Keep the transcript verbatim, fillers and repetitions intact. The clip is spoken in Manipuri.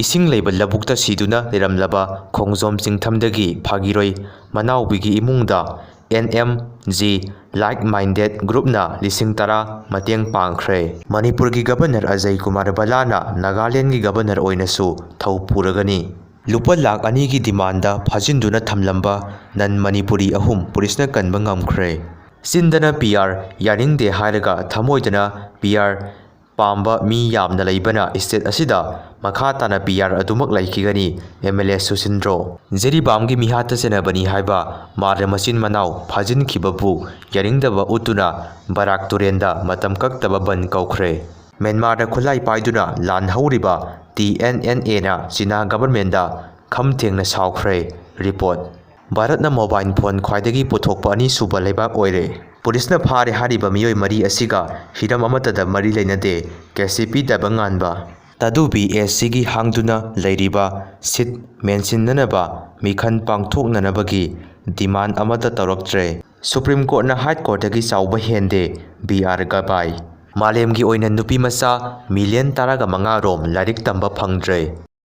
ꯏꯁꯤꯡ ꯂꯩꯕ ꯂꯧꯕꯨꯛꯇ ꯁꯤꯗꯨꯅ ꯂꯩꯔꯝꯂꯕ ꯈꯣꯡꯖꯣꯝ ꯆꯤꯡꯊꯝꯗꯒꯤ ꯐꯥꯒꯤꯔꯣꯏ ꯃꯅꯥꯎꯕꯤꯒꯤ ꯏꯃꯨꯡꯗ N M G Like Minded Groupꯅ ꯂꯤꯁꯤꯡ ꯇꯔꯥ ꯃꯇꯦꯡ ꯄꯥꯡꯈ꯭ꯔꯦ꯫ ꯃꯅꯤꯄꯨꯔꯒꯤ ꯒꯕꯔꯅꯔ ꯑꯖꯌ ꯀꯨꯃꯥꯔ ꯚꯜꯂꯥꯅ ꯅꯥꯒꯥꯂꯦꯟꯒꯤ ꯒꯕꯔꯅꯔ ꯑꯣꯏꯅꯁꯨ ꯊꯧ ꯄꯨꯔꯒꯅꯤ꯫ ꯂꯨꯄꯥ ꯂꯥꯈ ꯑꯅꯤꯒꯤ ꯗꯤꯃꯥꯟꯗ ꯐꯥꯖꯤꯟꯗꯨꯅ ꯊꯝꯂꯝꯕ ꯅꯟ ꯃꯅꯤꯄꯨꯔꯤ ꯑꯍꯨꯝ ꯄꯨꯂꯤꯁꯅ ꯀꯟꯕ ꯉꯝꯈ꯭ꯔꯦ꯫ ꯆꯤꯟꯗꯅ P R ꯌꯥꯅꯤꯡꯗꯦ ꯍꯥꯏꯔꯒ ꯊꯃꯣꯏꯗꯅ P R ꯄꯥꯝꯕ ꯃꯤ ꯌꯥꯝꯅ ꯂꯩꯕꯅ state ꯑꯁꯤꯗ ꯃꯈꯥ ꯇꯥꯅ P R ꯑꯗꯨꯃꯛ ꯂꯩꯈꯤꯒꯅꯤ꯫ M L A ꯁꯨꯁꯤꯟꯗ꯭ꯔꯣ ꯖꯤꯔꯤꯕꯥꯝꯒꯤ ꯃꯤꯍꯥꯠꯇ ꯆꯦꯟꯅꯕꯅꯤ ꯍꯥꯏꯕ ꯃꯥꯔ ꯃꯆꯤꯟ ꯃꯅꯥꯎ ꯐꯥꯖꯤꯟꯈꯤꯕꯕꯨ ꯌꯥꯅꯤꯡꯗꯕ ꯎꯠꯇꯨꯅ ꯕꯔꯥꯛ ꯇꯨꯔꯦꯟꯗ ꯃꯇꯝ ꯀꯛꯇꯕ ꯕꯟ ꯀꯧꯈ꯭ꯔꯦ꯫ ꯃ꯭ꯌꯥꯟꯃꯥꯔꯗ ꯈꯨꯠꯂꯥꯏ ꯄꯥꯏꯗꯨꯅ ꯂꯥꯟ ꯍꯧꯔꯤꯕ T N N Aꯅ ꯆꯤꯅꯥ ꯒꯕꯔꯃꯦꯟꯗ ꯈꯝ ꯊꯦꯡꯅ ꯁꯥꯎꯈ꯭ꯔꯦ꯫ ꯔꯤꯄꯣꯔꯠ꯫ ꯚꯥꯔꯠꯅ ꯃꯣꯕꯥꯏꯜ ꯐꯣꯟ ꯈ꯭ꯋꯥꯏꯗꯒꯤ ꯄꯨꯊꯣꯛꯄ ꯑꯅꯤꯁꯨꯕ ꯂꯩꯕꯥꯛ ꯑꯣꯏꯔꯦ꯫ ꯄꯨꯂꯤꯁꯅ ꯐꯥꯔꯦ ꯍꯥꯏꯔꯤꯕ ꯃꯤꯑꯣꯏ ꯃꯔꯤ ꯑꯁꯤꯒ ꯍꯤꯔꯝ ꯑꯃꯠꯇꯗ ꯃꯔꯤ ꯂꯩꯅꯗꯦ꯫ ꯀꯦ ꯁꯤ ꯄꯤ ꯇꯥꯏꯕꯪꯉꯥꯟꯕ꯫ ꯇꯗꯨ ꯕꯤ ꯑꯦꯁ ꯁꯤꯒꯤ ꯍꯥꯡꯗꯨꯅ ꯂꯩꯔꯤꯕ ꯁꯤꯠ ꯃꯦꯟꯁꯤꯟꯅꯅꯕ ꯃꯤꯈꯜ ꯄꯥꯡꯊꯣꯛꯅꯅꯕꯒꯤ ꯗꯤꯃꯥꯟ ꯑꯃꯠꯇ ꯇꯧꯔꯛꯇ꯭ꯔꯦ꯫ ꯁꯨꯄ꯭ꯔꯤꯝ ꯀꯣꯔꯠꯅ ꯍꯥꯏ ꯀꯣꯔꯠꯇꯒꯤ ꯆꯥꯎꯕ ꯍꯦꯟꯗꯦ꯫ B R ꯒꯕꯥꯏ꯫ ꯃꯥꯂꯦꯝꯒꯤ ꯑꯣꯏꯅ ꯅꯨꯄꯤ ꯃꯆꯥ ꯃꯤꯂꯤꯌꯟ ꯇꯔꯥꯒ ꯃꯉꯥ ꯔꯣꯝ ꯂꯥꯏꯔꯤꯛ ꯇꯝꯕ ꯐꯪꯗ꯭ꯔꯦ꯫